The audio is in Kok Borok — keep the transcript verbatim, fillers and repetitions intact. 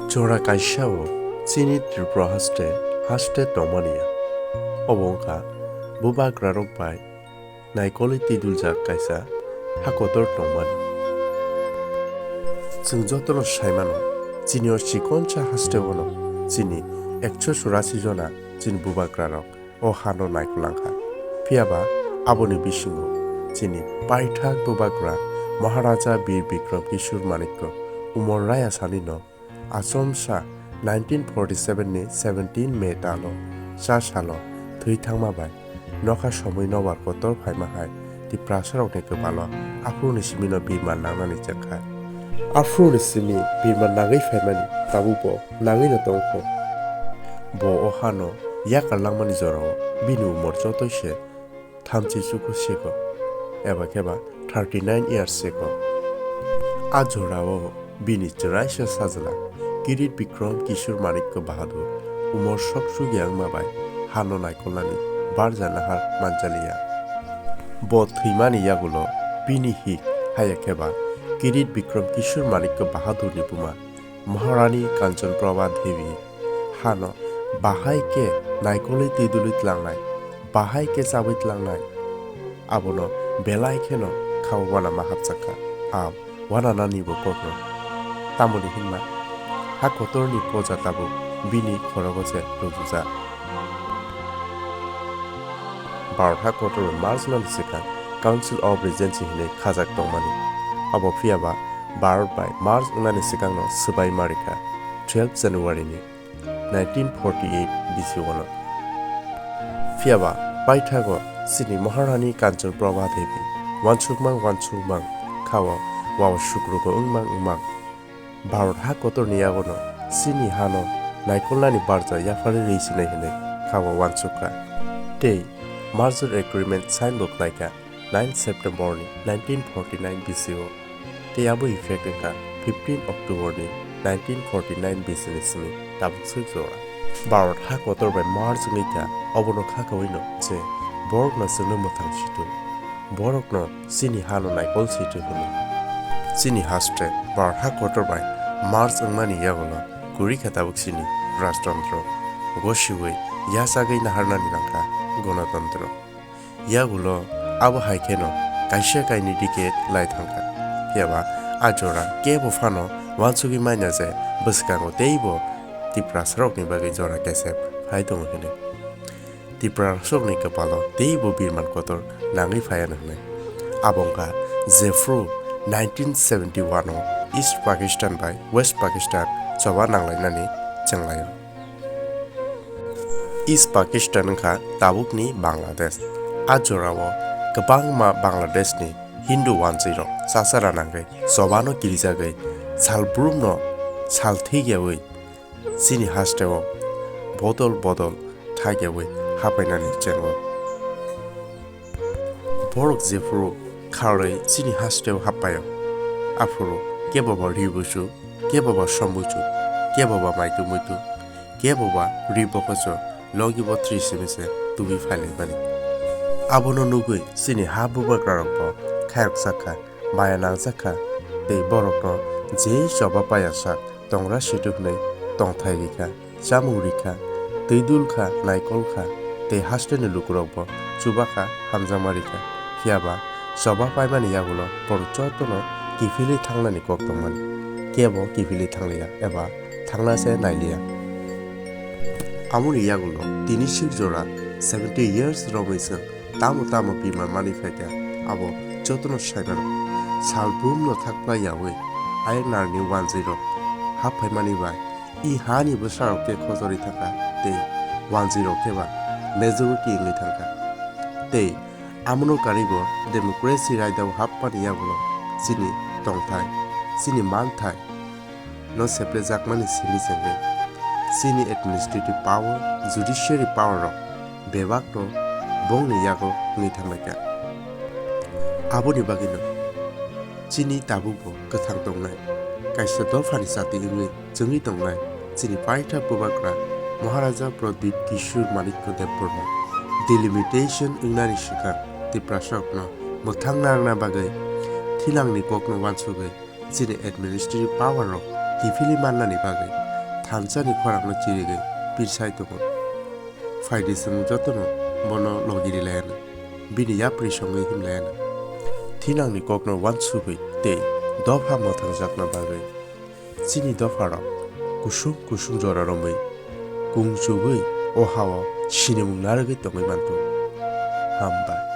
Jora kaisa o chini Tripura haste, haste tongmani ya. Obo wngkha bubagrarok bai naikolwi twiduljak kaisa ha kotor tongmani. Chwng jotono saimano, chini o chikonsa haste-ono chini ekso churasi jona chini bubagrarok o hano naikol langkha. Phiyaba aboni bisingo chini paithak bubagra Maharaja Bir Bikram Kishore Manikya umor raya salino achomsa nineteen forty seven ni seventeen May talo cha salo thwi thangma bai nokha somwi nobar kotor phaima hai Tiprasarokni kwpalo aphuruni simino birman nangnani chengkha. Aphuruni simi birman nangwi phaimani tabukbo nangwino tongkho. Bo o hano yakar langmani jorao bini umor jotoi se thamchi chuku sego, eba khe ba thirty nine years sego. A jorao bini chwraisa sajla Kirit Bikram Kishore Manikya Bahadur umor sok sugya wngma bai hano naikolnani barja nahar manjaliya. Bo thwimani yagulo bini hik haya khe ba Kirit Bikram Kishore Manikya Bahadurni buma Maharani Kanchan Prabha Devi hano bahai khe naikolwi twidulwi tlangnai, bahai khe chabwi tlangnai, abono belai kheno kha uanama hapjakha. Am uananani bo kokno. Tamoni hinma ha kotorni poja tabuk bini khorogo se rwjujak. Bharat ha kotor bai merge wngnani swkang Council of Regency hinwi khajak tongmani. Abo phiyaba Bharat bai merge wngnani swkangno swbai marikha twelve January ni nineteen forty eight bisi o no. Phiyaba paithago chini Maharani Kanchan Prabha Devi wansukmang wansukmang kha o, wa o sukrugo wngmang wngmang. Bharat ha kotorni yagono chini hano naikolnani barja yapharwi rwi sinai hinwi kha o wansukha. Tei merger agreement sign bo khlaikha nine September ni nineteen forty nine bisi o. Tei abo effect wngkha fifteen October ni nineteen forty nine bisi ni simi tabuk swk jora. Bharat ha kotor bai merge wngwi kha, obono kha kawino je borokno chwngno mwthang situ. Borokno chini hano naikol situ hwnwi. Chini haste Bharat ha kotor bai merge wngmani yagulo kwrwi kha tabuk chini rajtantro. Gosiwi yachagwi naharnani nangkha gonotontro. Yagulo abo hai kheno kaisa kainwi dike lai thangkha. Phiyaba a jora kebo phano wansugwi manya je bwskango teibo Tiprasarokni bagwi jora kesep phai tongo hwnwi. Tiprasarokni kwpalo teibo birman kotor nangwi phaiya hwnwi. Abo wngkha jephru nineteen seventy one o East Pakistan bai West Pakistan choba nanglainani chenglaio. East Pakistan wngkha tabukni Bangladesh. A jorao kwbangma Bangladeshni Hindu wanjwirok chachara nangwi chobano kirijagwi salbrumno sal thwiyawi chini hasteo bodol bodol thaiyawi hapainani chengo. Borok jephuru kharwi chini hasteo happaio, aphuru keboba ri buchu, keboba sombuchu, keboba maitu muitu, keboba ri bokocho logibo trisimi se tubui phailaimani. Abono nugwi chini ha bubagrarokbo khayokjak kha, maya nangjak kha, tei borokno je choba paya sak tongra situ hwnwi tongthai rikha. Chamung rikha, twi dul kha, naikol kha, tei hasteni lukurokbo chuba kha, hamjakma rikha. Phiyaba choba paimani yagulo borok jotono kiphilwi thangnani kok tongmani. Kebo kiphilwi thangliya eba thangna se nailiya. Amoni yagulo tini sik jora seventy years romwi chwng tamo tamo bima manwi phaikha, abo jotono saimano. Salbrumno thakpla yawi I N R ni wanjwirok haphaimani bai I hani bwsarok khe khojorwi thangkha tei wanjwirok khe ba majority wngwi thangkha. Tei amono karibo democracy raidao happani yagulo chini tongthai, chini manthai no seplejakmani simi chengwi chini administrative power, judiciary power rok bebakno bongni yago wngwi thanglaikha. Aboni bagwino chini tabukbo kwthang tongnai, kaisa dophani chati wngwi chwngwi tongnai chini paitha bubagra Maharaja Pradip Kishore Manikya Debbarma delimitation wngnani swkang Tiprasarokno mwthang narwkna bagwi thinangni kokno uansugwi chini administrative power rok kiphilwi mannani bagwi thansani khorangno chirigwi pirsai tongo. Phaidi chwng jotono bono logi ri laiya na, bini yapri songwi him laiya na. Thinangni kokno uansugwi tei dopha mwthangjakna bagwi chini dopharok kusung kusung jora romwi kung chugwi o hao sinimung narwgwi tongwi manto. Hambai.